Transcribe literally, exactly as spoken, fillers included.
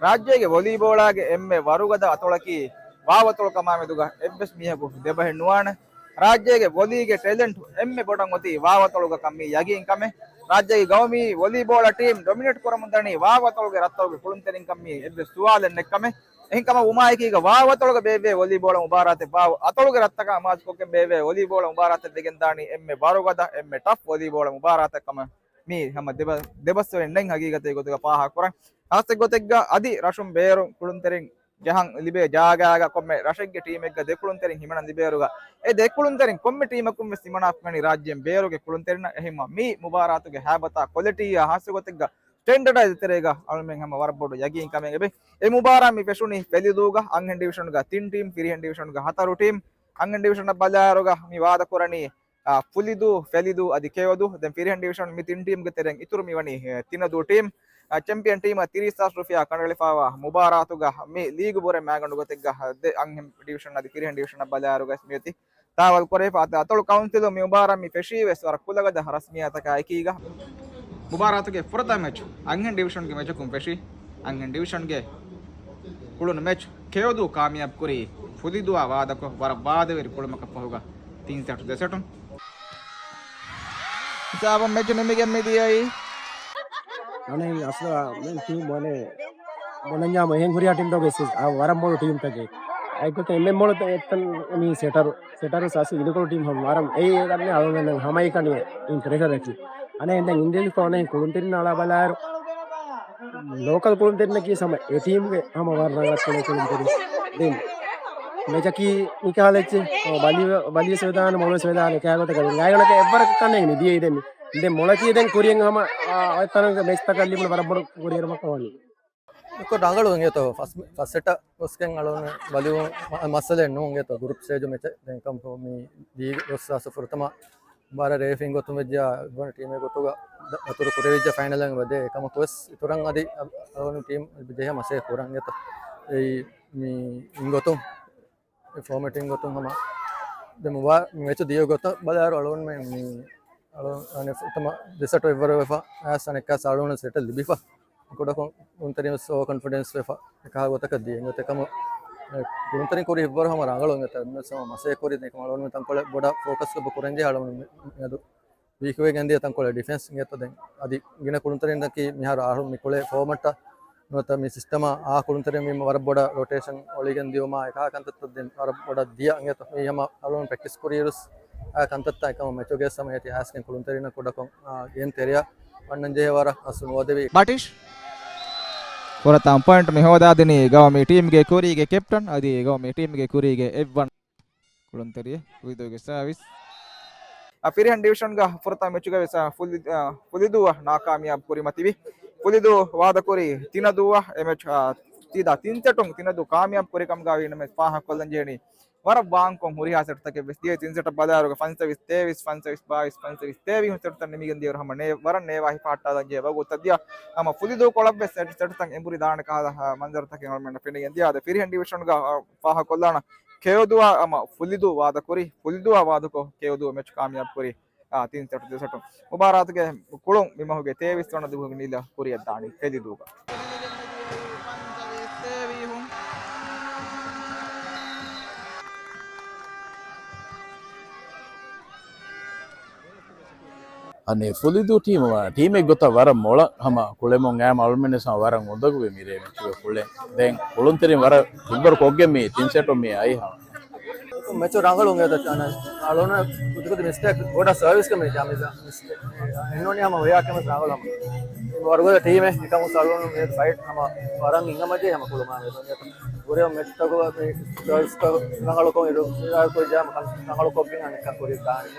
ރާއްޖޭގެ ވޮލީބޯޅާގެ އެންމެ ވަރުގަދަ އަތޮޅަކީ ވާވަތޮޅު ކަމާމެދުގަ އެއްވެސް މީހަކު ދެބަހެއް ނުވާނެ. ރާއްޖޭގެ ވޮލީގެ ޓެލެންޓް އެންމެ ބޮޑަށް އޮތީ ވާވަތޮޅުގަ ކަން މީ ޔަގީން ކަމެއް. ރާއްޖޭގެ ގައުމީ ވޮލީބޯޅަ ޓީމް ޑޮމިނޭޓް ކުރަމުން ދަނީ ވާވަތޮޅުގެ ރަށްތަކުގެ ކުޅުންތެރިން ކަން މީ އެއްވެސް ސުވާލެއް ނެތް ކަމެއް. އެހެންކަމަށް ވުމާއެކީގަ ވާވަތޮޅުގަ ބޭއްވޭ ވޮލީބޯޅަ މުބާރާތެއް ވާ-، އަތޮޅުގެ ރަށްތަކާ އަމާޒުކޮށްގެން ބޭއްވޭ ވޮލީބޯޅަ މުބާރާތެއް ވެގެން ދާނީ އެންމެ ވަރުގަދަ، އެންމެ ޓަފް ވޮލީބޯޅަ މުބާރާތެއް ކަމަށް މީ ހަމަ ދެބަ-، ދެބަސްވަރެއް ނެތް ހަގީގަތެއް ގޮތުގަ ފާހަގަކުރަން. ހާއްސަ ގޮތެއްގަ އަދި ރަށުން ބޭރު ކުޅުންތެރިން ޖަހަން ލިބޭ ޖާގާގަ ކޮންމެ ރަށެއްގެ ޓީމެއްގަ ދެ ކުޅުންތެރިން ހިމަނަން ލިބޭއިރުގަ، އެ ދެ ކުޅުންތެރިން ކޮންމެ ޓީމަކުން ވެސް ހިމަނާފަ ވަނީ ރާއްޖޭން ބޭރުގެ ކުޅުންތެރިންނަށް. އެހެންވީމަ މި މުބާރާތުގެ ހައިބަތާ ކޮލިޓީއާ ހާއްސަ ގޮތެއްގަ ސްޓޭންޑަޑާ ދޭތެރޭގަ އަޅުމެން ހަމަ ވަރަށް ބޮޑު ޔަގީން ކަމެއް އެބެ. އެ މުބާރާ މި ފެށުނީ ފެލިދޫގަ އަންހެން ޑިވިޝަންގަ ތިން ޓީމް، ފިރިހެން ޑިވިޝަންގަ ހަތަރު ޓީމް. އަންހެން ޑިވިޝަނަށް ބަލާއިރުގަ މި ވާދަކުރަނީ، އާ، ފުލިދޫ، ފެލިދޫ އަދި ކެޔޮދޫ. ދެން ފިރިހެން ޑިވިޝަން މި ތިން ޓީމްގެ ތެރެއިން އިތުރު މިވަނީ، އެ، ތިނަދޫ ޓީމް. އާ، ޗެމްޕިއަން ޓީމަށް ތިރީސް ހާސް ރުފިޔާ ކަނޑައެޅިފައިވާ މުބާރާތުގަ މި ލީގު ބުރެއް މައިގަނޑު ގޮތެއްގަ ދެ އަންހެން ޑިވިޝަން އަދި ފިރިހެން ޑިވިޝަނަށް ބަލާއިރުގަ މިއޮތީ ތާވަލް ކުރެވިފަ. އަތޮޅު ކައުންސިލުން މި މުބާރާ މި ފެށީ ވެސް ވަރަށް ކުލަގަދަ ރަސްމިއްޔާތަކާ އެކީގަ. މުބާރާތުގެ ފުރަތަމަ މެޗް އަންހެން ޑިވިޝަންގެ މެޗަކުން ފެށީ. އަންހެން ޑިވިޝަންގެ ކުޅުނު މެޗް ކެޔޮދޫ ކާމިޔާބު ކުރީ ފުލިދޫއާ ވާދަކޮށް، ވަރަށް ވާދަވެރި ކުޅުމަކަށް ފަހުގަ ތިން ސެޓު ދެ ސެޓުން ހިސާބަށް މެޗު ނިމިގެން މިދިޔައީ. އަނެއް އަސްލު މެން ޓީމް ބޮނެ ބޮނަންޏާމު އެހެން ހުރިހާ ޓީމްތަކުގެ ސިސް އާ ވަރަށް ބޮޑު ޓީމްތަކެއް. އައިކޮތަ އެންމެ މޮޅު ތަ-، އެއްތަން މީ ސެޓަރު، ސެޓަރު ސާސި އިދިކޮޅު ޓީމް ހަމަ ވަރަށް އެއީ އަންނެ އަޅުގަނޑު ހަމައެކަނި އިން ޕްރެޝަރަކީ. އަނެއް ދެން އިންޑިވިޖުއަލް ކޯނެ ކުޅުންތެރިން އަޅާ ބަލާއިރު ލޯކަލް ކުޅުންތެރިންނަކީ ހަމަ އެ ޓީމްގެ ހަމަ ވަރަށް ރަނގަޅަށް ކުޅެ ކުޅުންތެރިން. ދެން މެޗަކީ މިކަހަލަ އެއްޗެއް. ހަމަ ބަލި-، ބަލިވެސް ވެދާނެ، މޮޅުވެސް ވެދާނެ ކާގޮތަކަށް. ދެން ގާތްގަނޑަކަށް އެއްވަރަކަށް ކަންނޭނގެ މިދިޔައީ ދެން. ދެން މޮޅަކީ ދެން ކުރިއަށް ހަމަ، އާ، އޮތް ތަނަކަށް މެޗްތަކަށް ލިބުނު ވަރަށް ބޮޑު ކުރިއެރުމަކަށް ވަނީ. އެކޮ ރަނގަޅު އިނގޭތޯ ފަސް، ފަސް ސެޓަށް ގޮސްގެން އަޅުން ބަލިވުން މަ-، މައްސަލައެއް ނޫން އިނގޭތޯ ގްރޫޕް ސްޓޭޖު މެޗެއް. ދެން ކަމް މި ލީގް ގޮސް ފުރަތަމަ ބާރަ ރޭފިން ގޮތުން ވެއްޖެ އިވަން ޓީމެއް ގޮތުގަ ދަ-، ދަތުރު ކުރެވިއްޖެ ފައިނަލަށް ވެދޭ އެކަމަކު ވެސް އިތުރަށް އަދި އަ-، އަޅުން ޓީމް ޖެހޭ މަސޭ ކުރަން އެތަ. އެއީ މި އިން ގޮތުން، އެ ފޯމެޓިން ގޮތުން ހަމަ ދެ މުބާ-، މެޗު ދިޔަ ގޮތަށް ބަލާއިރު އަޅުން މި، މި އަޅުން އަނެ ފު-، ތަމަ ދެ ސެޓު އެއްވަރު ވެފަ، އައިސް އަނެއްކާ ސާޅުން ސެޓެއް ލިބިފަ. ކުޑަކޮށް ކުޅުންތެރިން ވެސް އޯވަރ ކޮންފިޑެންސް ވެފަ. އެކާ ގޮތަކަށް ދިޔަ އިނގޮތެއް ކަމު، އެ، ކުޅުންތެރިން ކުރި އެއްވަރު ހަމަ ރަނގަޅު އިނގޮތެއް މެސް ހަމަ މަސޭ ކުރި ދެކަމަ އަޅުން ތަންކޮޅެއް ބޮޑަށް ފޯކަސް ކޮށް ކުރަންޖެހޭ އަޅުން މި-، މިއަދު ވީކް ވެގެން ދިޔަ ތަންކޮޅެއް ޑިފެންސް އިނގޭތޯ ދެން. އަދި ގިނަ ކުޅުންތެރިންނަކީ މިހާރު އަހަރު މި ކުޅޭ ފޯމަޓް ނުވަތަ މި ސިސްޓަމާ އާ ކުޅުންތެރިން ވީމަ ވަރަށް ބޮޑަށް ރޮޓޭޝަން އޮޅިގެން ދިޔުމާ އެކާ ކަންތައްތައް ދެން ވަރަށް ބޮޑަށް ދިޔަ އިނގޭތޯ. މީ ހަމަ އަޅުން ޕްރެކްޓިސް ކުރިއިރުސް އާ ކަންތައްތައް އެކަމަ މެޗުގެ ސަމަޔަތި އާސްގެން ކުޅުންތެރިންނަށް ކުޑަކޮށް، އާ، ގެން ތެރެއަށް ވަންނަން ޖެހޭ ވަރަށް ހަސް ނުވަދެވި. ބަޓިޝް ފުރަތަމަ ޕޮއިންޓް މި ހޯދާދިނީ ގައުމީ ޓީމްގެ ކުރީގެ ކެޕްޓަން އަދި ގައުމީ ޓީމްގެ ކުރީގެ އެއްވަނަ ކުޅުންތެރިއެއް ހުއިދޫގެ ސާވިސް. އަ، ފިރިހެން ޑިވިޝަންގަ ފުރަތަމަ މެޗުގަ ވެސް، އަ، ފުލި-، އަ، ފުލިދޫއަށް ނާކާމިޔާބު ކުރިމަތިވި. ފުލިދޫ ވާދަކުރި ތިނަދޫއަށް އެ މެޗް، އަ، ސީދާ ތިން ސެޓުން ތިނަދޫ ކާމިޔާބު ކުރިކަމުގަ ވީނަމަވެސް ފާހަގަކޮށްލަން ޖެހެނީ ވަރަށް ވާންކޮށް ހުރިހާ ސެޓުތަކެއް ވެސް ދިޔަ. ތިން ސެޓަށް ބަލާއިރުގަ ފަންސަވީސް ތޭވީސް، ފަންސަވީސް ބާވީސް، ފަންސަވީސް ތޭވީސް ހުރި ސެޓުތައް ނިމިގެން ދިޔައިރު ހަމަ ނޭ-، ވަރަށް ނޭވާ ހިފަހައްޓާލަން ޖެހޭ ވަގުތުތައް ދިޔަ. ހަމަ ފުލިދޫ ކޮޅަށްވެސް ސެޓު-، ސެޓުތައް އެނބުރި ދާނެ ކަހަލަ، އަ، މަންޒަރުތަކެއް އަޅުމެންނަށް ފެނިގެން ދިޔަ. އަދި ފިރިހެން ޑިވިޝަންގަ، އަ، ފާހަގަކޮށްލާނަ ކެޔޮދޫއާ ހަމަ ފުލިދޫ ވާދަކުރި، ފުލިދޫއާ ވާދަކޮށް ކެޔޮދޫ މެޗް ކާމިޔާބު ކުރި، އާ، ތިން ސެޓު ދެ ސެޓު. މުބާރާތުގެ ކުޅުން މިމަހުގެ ތޭވީސް ވަނަ ދުވަހުގެ ނީލަ ކުރިއަށް ދާނީ ފެލިދޫގަ. އަނެއް ފުލިދޫ ޓީމު ޓީމެއް ގޮތަށް ވަރަށް މޮޅަށް ހަމަ ކުޅެމުން އައިމަ އަޅުމެންވެސް ހަމަ ވަރަށް އުނދަގޫވެ މިރޭ މެޗުގެ ކުޅެން. ދެން ކުޅުންތެރިން ވަރަށް ހިތްވަރު ކޮށްގެން މި ތިން ސެޓު މި އައި ހަމަ. މެޗު ރަނގަޅު އިނގޭތޯ އަޅުން ކުދިކުދި މިސްޓޭކް ބޮޑަށް ސަރވިސް ކަމެއް ޖާމިޒާ މިސްޓޭކް އެންނޯނި ހަމަ ހޮޔާ ކަމެއް ރަނގަޅު ހަމަ. ވަރުގަދަ ޓީމެއް އެކަމު އަޅުން މި ފައިޓް ހަމަ ވަރަށް ހިނގަމަޖެ ހަމަ ކުޅުމާ މެދު. އުރެ މެޗްތަކު ސަރވިސް ރަނގަޅުކޮށް އިރު ކޮށް ޖާމަ ރަނގަޅުކޮށްގެން އަނެއްކާ ކުރި ދާނެ.